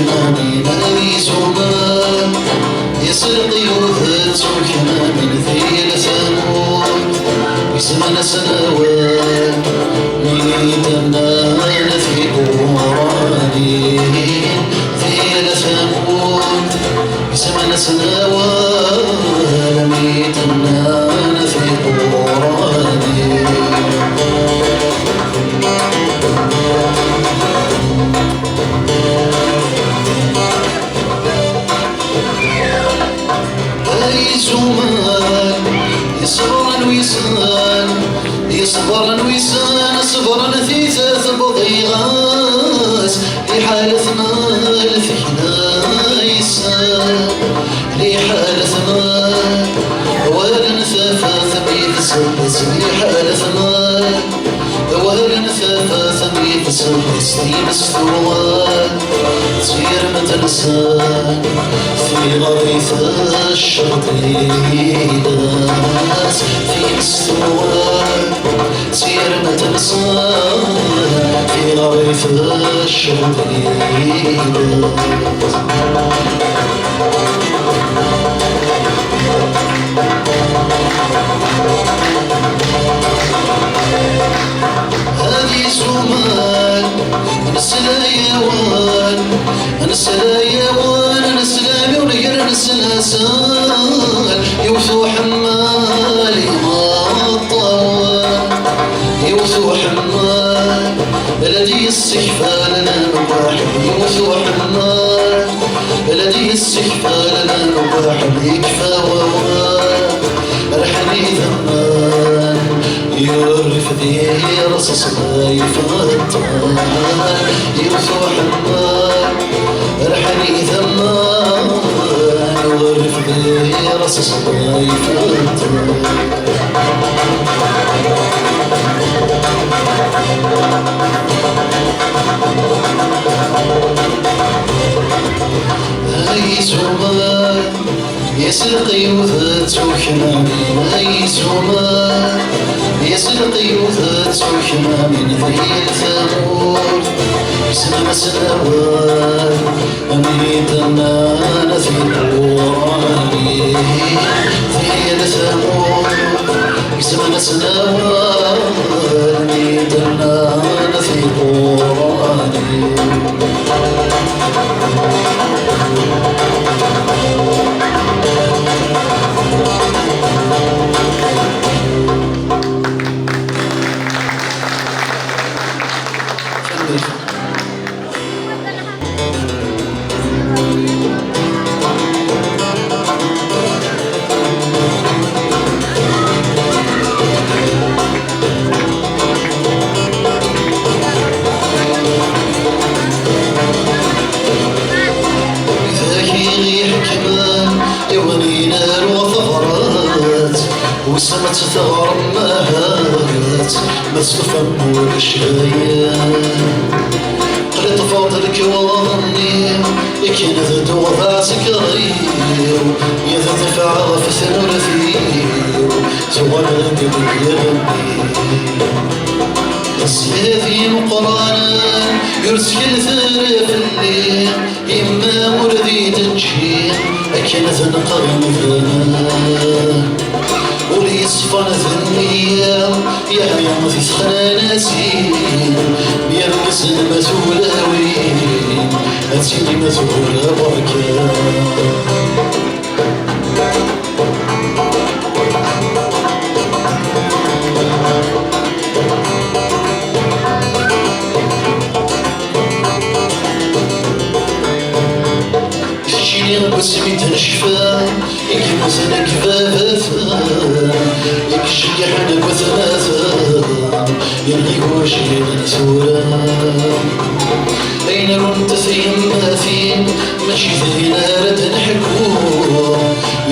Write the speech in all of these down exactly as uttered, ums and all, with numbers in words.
Amin ad izumer, yesleq yiwet d tuknamin di yal tamurt. Isem-nnes Nawal, mi d-nnan tiquranin di yal tamurt. Isem-nnes Nawal, mi d-nnan tiquranin. Ay izumer, iṣebren wisan, iṣebren wisan, ṣebren tita tebḍiɣ-as, liḥala tmal tekna yes-s, liḥala tmal, walan tafat mi tsebbes, liḥala tmal. Awal n tafat mi tsebbes times tuɣal d tirmt-nsen, tiɣri tecceḍ-d times tuɣal d tirmt-nsen, tiɣri tecceḍ-d times. Ad izumer, nesla-yawen, nesla-yawen, nesla mi ur ger nesnasel, yiwet uḥemmal imeṭṭawen, yiwet uḥemmal, la d-yessekfal lemwaḥ, yiwet uḥemmal. La d-yessekfal lemwaḥ, yekfa wawal, rḥen idammen, yuref di rṣaṣ ma yeffeɣ ṭṭal, yewwet uḥemmal, rḥen idammen, yuref di rṣaṣ ma yeffeɣ ṭṭal. Ay izumer, yesleq yiwet d tuknamin, ay izumer, yesleq yiwet d tuknamin di yal tamurt. Isem-nnes Nawal, mi d-nnan tiquranin di yal tamurt. Isem-nnes Nawal, mi d-nnan tiquranin. Dagi i ḥekmen i win inaru tabrat, wissen ma ad tt-teɣrem ahat, ma testufam ulac dayen. Qli ṭṭfeɣ-d lekwaɣeḍ-nni, ikin tedduɣ d aɛsekriw, yad dafɛeɣ ɣef tmurt-iw, tuɣal-d deg yal-nni. Zdat imeqqranen, ur ttkellet ara fell-i, yemma ur d iyi-teǧǧi akken ad nqeɣ imdanen. Ul yeṣfan d nniya, yeɛya di texnanasin, mi rksen ma tulawin, ad tili ma tgura berkan. Keččini n wasmi d-necfa, i yemmuten deg baba-tsen, i yeceggiḥen deg watmaten, yerna igujilen tura. Ayen runt tyemmatin, mačči d ayen ara d-neḥku,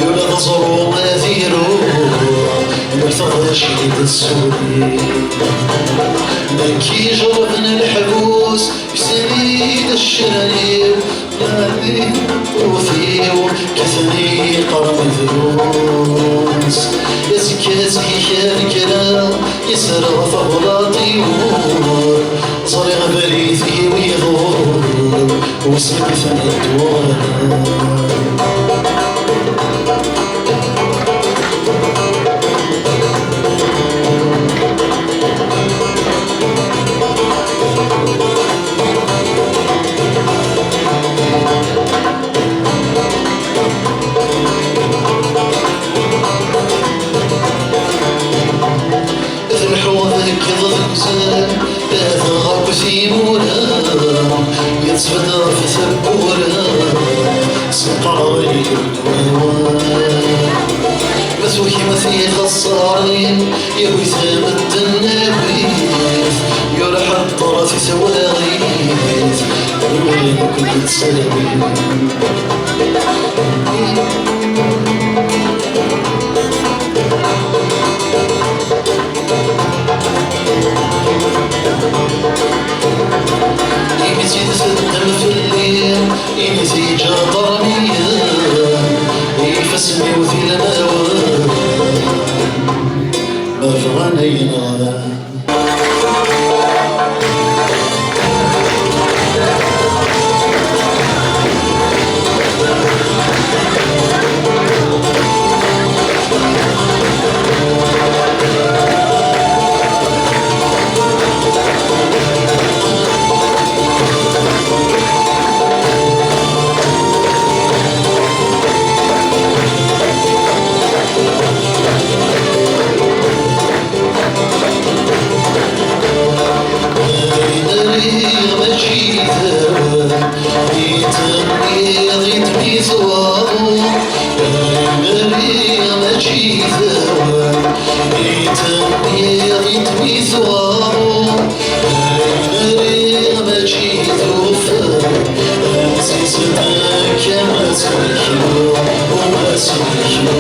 yula d aẓru ad iru, ma d taɣact i d-tessuli. Nekk ijerrben leḥbus, kksen-iyi-d ccran-iw, qqnen-iyi-d ṭṭut-iw, kkaten-iyi qqaren drus. Azekka zik ad kkreɣ, yesreɣ tablaḍt-iw, ẓriɣ abrid-iw iḍul. Wesleɣ-iten ddwar. Tleḥḥuḍ deg yiḍ deg uzal, dɣa akked imura, yettbed ɣef tewwura, s lqerri n wawal. Ma tukim tixeṣṣarin, yewwi-t medden awit, yurḥa ṭṭrat i twaɣit, yuli nekkni nettserwi. Imi tt-id-teddem fell-i, imi tt-yeǧǧa ḍermiyen, ifassen-iw d ilmawen, ma bɣan ayen Ayen riɣ mačči d awal, i d-tenniḍ i d-mi twaḍu. Ayen riɣ mačči d awal, i d-tenniḍ i d-mi twaḍu. Ayen riɣ mačči d ufan, ansi s-d-nekka ad tt-neknu, u ad tt-neknu.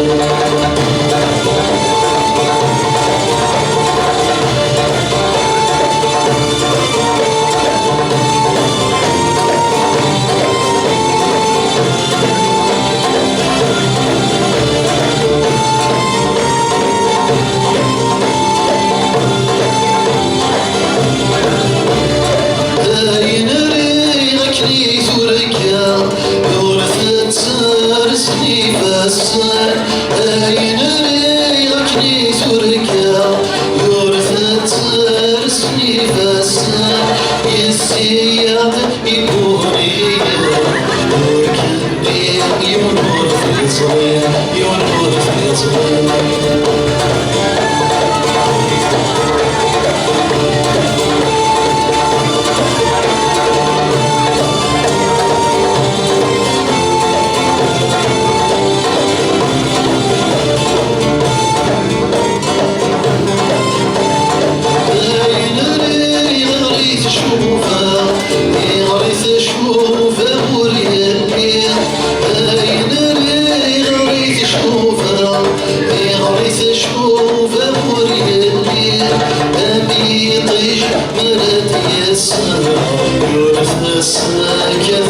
Ayen riɣ akken i turga, ur tettares ifassen. Ayen riɣ akken i turga, ur tettares ifassen. Yessiyaḍ ibuhriyen, ur k-nniɣ yiwen ur t-yeẓri, yiwen ur t-yeẓri. Ayen riɣ, iɣer i tcuba, iɣer i tcuba ur yelli. Ayen riɣ, iɣer i tcuba, iɣer i tcuba ur yelli. Am yiṭij mi ara d-yesseɣ, yunef-as akka ad